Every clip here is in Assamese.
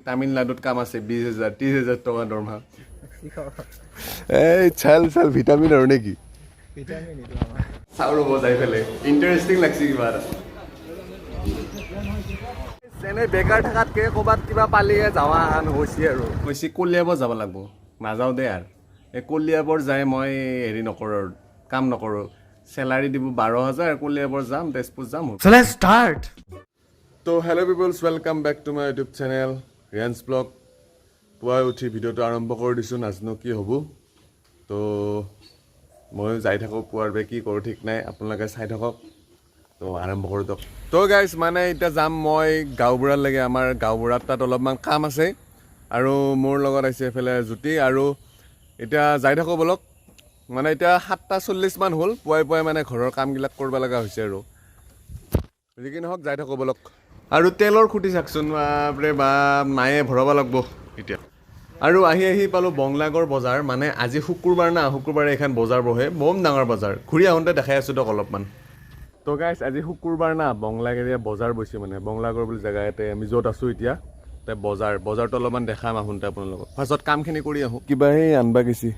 তামিলনাডুত কাম আছে, 20,000 30,000 টকা দৰমহা। এই চাল চাল ভিটামিন আৰু নেকি? ভিটামিন এইটো আমাৰ। চাওঁ ৰ'ব যাই পেলাই, ইণ্টাৰেষ্টিং লাগছে কিবা এটা। এনে বেকাৰ থকাতকে ক'ৰবাত কিবা পালিয়ে যাৱা আন হৈছে আৰু। কৈছে কলিয়াবৰ যাব লাগিব, নাযাওঁ দে আৰু। এই কলিয়াবৰ যাই মই হেৰি নকৰোঁ আৰু, কাম নকৰোঁ। চেলাৰী দিব 12,000, কলিয়াবৰ যাম, তেজপুৰ যাম। So let's start. তো hello peoples, welcome back to my YouTube channel Riyan's blog. পুৱাই উঠি ভিডিঅ'টো আৰম্ভ কৰি দিছোঁ, নাজানো কি হ'ব। তো ময়ো যাই থাকোঁ, পুৱাৰ বাবে কি কৰোঁ ঠিক নাই, আপোনালোকে চাই থাকক। তো আৰম্ভ কৰোঁ দিয়ক। তো গাইজ, মানে এতিয়া যাম মই গাঁওবুঢ়ালৈকে। আমাৰ গাঁওবুঢ়াত তাত অলপমান কাম আছে আৰু মোৰ লগত আহিছে এইফালে জ্যোতি। আৰু এতিয়া যাই থাকোঁ ব'লক। মানে এতিয়া 7টা 40মান হ'ল, পুৱাই পুৱাই মানে ঘৰৰ কামবিলাক কৰিব লগা হৈছে আৰু। যি কি নহওক, যাই থাকোঁ ব'লক। আৰু তেলৰ খুঁটি চাওকচোন, বাপৰে বাপ, নায়ে, ভৰাব লাগব এতিয়া। আৰু আহি আহি পালোঁ বংলাগড় বজাৰ। মানে আজি শুকুৰবাৰ না, শুকুৰবাৰে এইখন বজাৰ বহে, বম ডাঙৰ বজাৰ। ঘূৰি আহোঁতে দেখাই আছোঁ দিয়ক অলপমান। তো গাইছ, আজি শুকুৰবাৰ না, বংলাগেৰীয়া বজাৰ বহিছে। মানে বংলাগড় বুলি জেগা ইয়াতে আমি য'ত আছোঁ এতিয়া, তাতে বজাৰ। বজাৰটো অলপমান দেখাম আহোঁতে আপোনালোকক। ফাৰ্ষ্টত কামখিনি কৰি আহোঁ। কিবা সেই আনবা গৈছি,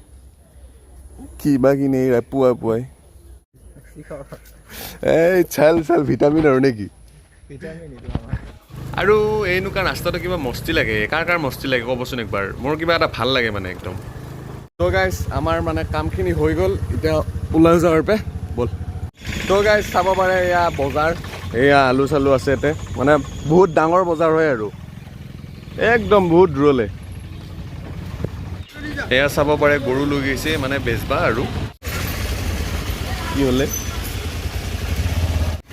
কিবা কিনি পুৱাই পুৱাই। এই চাল চাল ভিটামিন আৰু নেকি? ভিটামিন এইটো আমাৰ। আৰু এনেকুৱা ৰাস্তাটো কিবা মস্তি লাগে। কাৰ কাৰ মস্তি লাগে ক'বচোন একবাৰ। মোৰ কিবা এটা ভাল লাগে মানে একদম। তো গাইজ, আমাৰ মানে কামখিনি হৈ গ'ল, এতিয়া ওলাই যোৱাৰ পে ব'ল। তো গাইজ, চাব পাৰে এয়া বজাৰ, এয়া আলু চালু আছে ইয়াতে। মানে বহুত ডাঙৰ বজাৰ হয় আৰু একদম বহুত দূৰলৈ। এয়া চাব পাৰে, গৰু লৈ গৈছে মানে বেচবা আৰু কি হ'লে।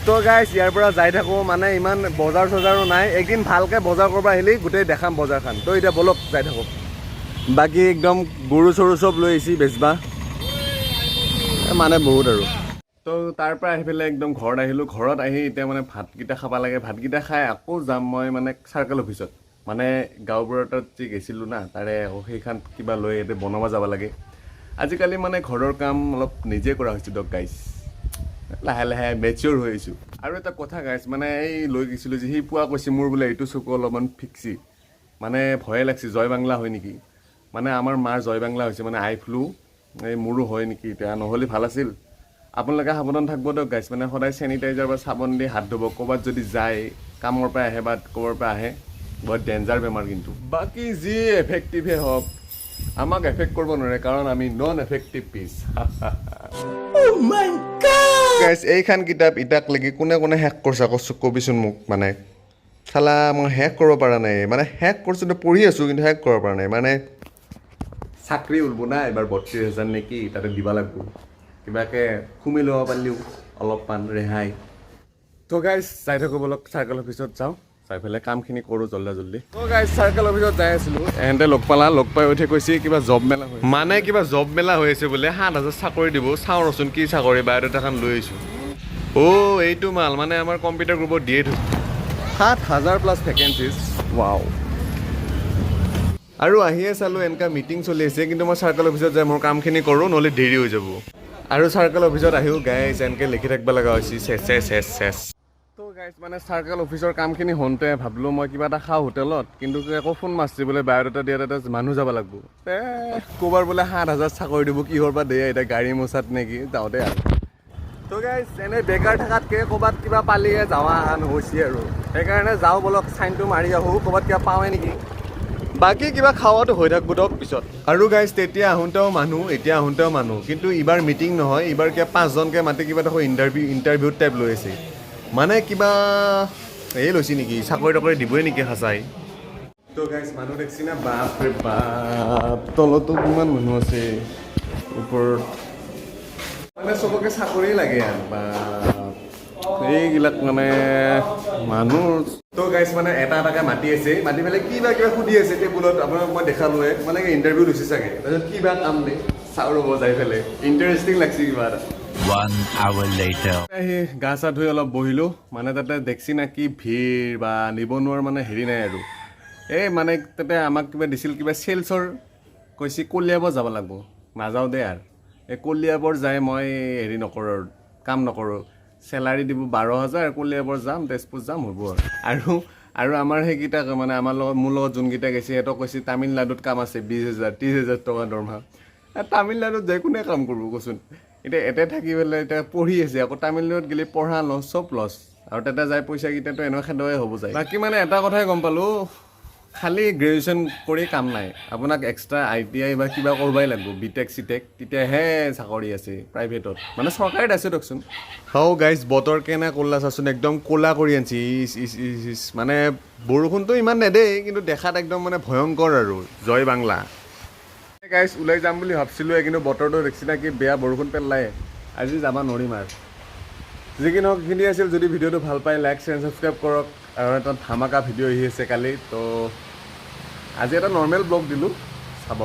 তো গাইজ, ইয়াৰ পৰা যাই থাকোঁ। মানে ইমান বজাৰ চজাৰো নাই, একদিন ভালকৈ বজাৰ কৰিব আহিলেই গোটেই দেখাম বজাৰখন। তো এতিয়া ব'লক, যাই থাকোঁ। বাকী একদম গৰু চৰু চব লৈ আহিছি বেচবা, এ মানে বহুত আৰু। তো তাৰ পৰা আহি পেলাই একদম ঘৰত আহিলোঁ। ঘৰত আহি এতিয়া মানে ভাতকেইটা খাব লাগে। ভাতকেইটা খাই আকৌ যাম মই মানে চাৰ্কেল অফিচত। মানে গাঁওবুঢ়াৰ তাত যি গৈছিলোঁ না, তাৰে আকৌ সেইখন কিবা লৈ ইয়াতে বনাব যাব লাগে। আজিকালি মানে ঘৰৰ কাম অলপ নিজে কৰা হৈছোঁ দিয়ক গাইছ, লাহে লাহে মেচিয়ৰ হৈ আহিছোঁ। আৰু এটা কথা গাইছ, মানে এই লৈ গৈছিলোঁ যে, সি পুৱা কৈছে মোৰ বোলে এইটো চকু অলপমান ফিক্সি, মানে ভয়ে লাগছে জয় বাংলা হয় নেকি। মানে আমাৰ মাৰ জয় বাংলা হৈছে, মানে আই ফ্লু, এই মোৰো হয় নেকি এতিয়া, নহ'লে ভাল আছিল। আপোনালোকে সাৱধান থাকিব দিয়ক গাইছ। মানে সদায় চেনিটাইজাৰ বা চাবোন দি হাত ধুব ক'ৰবাত যদি যায়, কামৰ পৰা আহে বা ক'ৰবাৰ পৰা আহে। বহুত ডেঞ্জাৰ বেমাৰ কিন্তু। বাকী যি এফেক্টিভে হওক, আমাক এফেক্ট কৰিব নোৱাৰে, কাৰণ আমি নন এফেক্টিভ পিচ। গাইছ, এইখন কিতাপ ইটাক লাগি কোনে কোনে শেষ কৰিছে আকৌ কবিচোন মোক। মানে চালা মই শেষ কৰিব পৰা নাই, মানে শেষ কৰিছোঁ, পঢ়ি আছোঁ, কিন্তু শেষ কৰিব পৰা নাই। মানে চাকৰি ওলব না এইবাৰ, 32,000 নেকি, তাতে দিব লাগিব। কিবাকে সুমি ল'ব পাৰিলেও অলপমান ৰেহাই। তো গাইজ, যাই থাকোঁ ব'লক, চাৰ্কেল অফিচত যাওঁ, যাই পেলাই কামখিনি কৰোঁ জল্দি জল্দি। তো গাইজ, চাৰ্কেল অফিচত যাই আছিলোঁ, এহেঁতে লগ পালা। লগ পাই উঠি কৈছে কিবা জব মেলা হৈ, মানে কিবা জব মেলা হৈ আছে বোলে, 7000 চাকৰি দিব। চাওঁ ৰচোন কি চাকৰি, বায়'ডাটাখন লৈ আহিছোঁ। অ' এইটো মাল মানে আমাৰ কম্পিউটাৰ গ্ৰুপত দিয়ে থৈছে। 7000 প্লাছ ভেকেঞ্চিজ, ৱাও। আৰু আহিয়ে চালোঁ এনেকুৱা মিটিং চলি আছে, কিন্তু মই চাৰ্কেল অফিচত যাই মোৰ কামখিনি কৰোঁ, নহ'লে দেৰি হৈ যাব। আৰু চাৰ্কেল অফিচত আহিও গাইজ এনেকৈ লিখি থাকিব লগা হৈছে, চেচ চেচ চেচ চেচ। তো গাইজ, মানে চাৰ্কেল অফিচৰ কামখিনি হওঁতে ভাবিলোঁ মই কিবা এটা খাওঁ হোটেলত, কিন্তু আকৌ ফোন মাৰছি বোলে বায়'ডাটা দিয়া তাতে মানুহ যাব লাগিব। এ ক'ৰবাৰ বোলে 7000 চাকৰি দিব, কিহৰ পৰা দিয়ে এতিয়া, গাড়ী মোচাত নেকি, যাওঁতে আৰু। তো গাইজ, এনে বেকাৰ থকাতকে ক'ৰবাত কিবা পালিয়ে যাৱা আন হৈছে আৰু, সেইকাৰণে যাওঁ ব'লক, চাইনটো মাৰি আহোঁ, ক'ৰবাত কিবা পাওঁৱে নেকি। বাকী কিবা খাৱাটো হৈ থাকিব দিয়ক পিছত। আৰু গাইজ, তেতিয়া আহোঁতেও মানুহ, এতিয়া আহোঁতেও মানুহ, কিন্তু এইবাৰ মিটিং নহয়, এইবাৰ কিবা পাঁচজনকে মাতি কিবা দেখোন ইণ্টাৰভিউ টাইপ লৈ আছে। মানে কিবা এই লৈছে নেকি, চাকৰি তাকৰি দিবই নেকি সঁচাই। তো গাইজ, মানুহ দেখছি না, বাপৰে বাপ, তলতো কিমান মানুহ আছে, ওপৰত মানে চবকে চাকৰি লাগে আৰু বাপ এইবিলাক মানে মানুহ। তো গাইজ, মানে এটা এটাকে মাতি আছে, মাতি পেলাই কিবা কিবা সুধি আছে টেবুলত, আপোনাক মই দেখালোৱে, মানে ইণ্টাৰভিউ লৈছে চাগে। তাৰপিছত কিবা কাম দে, চাওঁ ৰ'ব যাই পেলাই, ইণ্টাৰেষ্টিং লাগছে কিবা এটা। One hour later. আহি গা চা ধুই অলপ বহিলোঁ। মানে তাতে দেখছি না কি ভিৰ বা নিবনুৱাৰ মানে হেৰি নাই আৰু। এই মানে তাতে আমাক কিবা দিছিল, কিবা চেলছৰ, কৈছে কলিয়াবৰ যাব লাগিব, নাযাওঁ দে আৰু। এই কলিয়াবৰ যাই মই হেৰি নকৰোঁ আৰু, কাম নকৰোঁ। চেলাৰী দিব 12,000, কলিয়াবৰ যাম, তেজপুৰ যাম, হ'ব আৰু। আৰু আৰু আমাৰ সেইকেইটা মানে আমাৰ লগত, মোৰ লগত যোনকেইটা গৈছে, সিহঁতক কৈছে তামিলনাডুত কাম আছে, 20,000 30,000 টকা দৰমহা। তামিলনাডুত যাই কোনে কাম কৰিব কচোন? এতিয়া এতে থাকি পেলাই এতিয়া পঢ়ি আছে, আকৌ তামিলনাডুত গ'লে পঢ়া লছ, চব লছ। আৰু তাতে যাই পইচাকেইটাতো এনেও খেদোৱাই হ'ব যায়। বাকী মানে এটা কথাই গম পালোঁ, খালী গ্ৰেজুৱেশ্যন কৰি কাম নাই, আপোনাক এক্সট্ৰা আইটিআই বা কিবা কৰিবই লাগিব, বি টেক চি টেক, তেতিয়াহে চাকৰি আছে প্ৰাইভেটত, মানে চৰকাৰীত আছে দিয়কচোন। হও গাইজ, বতৰ কেনে ক'লা চাচোন, একদম ক'লা কৰি আনিছে। ইচ ইচ ইচ ইচ, মানে বৰষুণটো ইমান নেদেই, কিন্তু দেখাত একদম মানে ভয়ংকৰ আৰু। জয় বাংলা। গাইজ, ওলাই যাম বুলি ভাবছিলোঁৱে, কিন্তু বতৰটো দেখছি না কি বেয়া, বৰষুণ পেলাই, আজি যাব নোৱাৰিম আৰু। যি কি নহওক, এইখিনি আছিল। যদি ভিডিঅ'টো ভাল পায়, লাইক, শ্বেয়াৰ, ছাবস্ক্ৰাইব কৰক। আৰু এটা ধামাকা ভিডিঅ' আহি আছে কালি। তো আজি এটা নৰ্মেল ব্লগ দিলোঁ, চাব।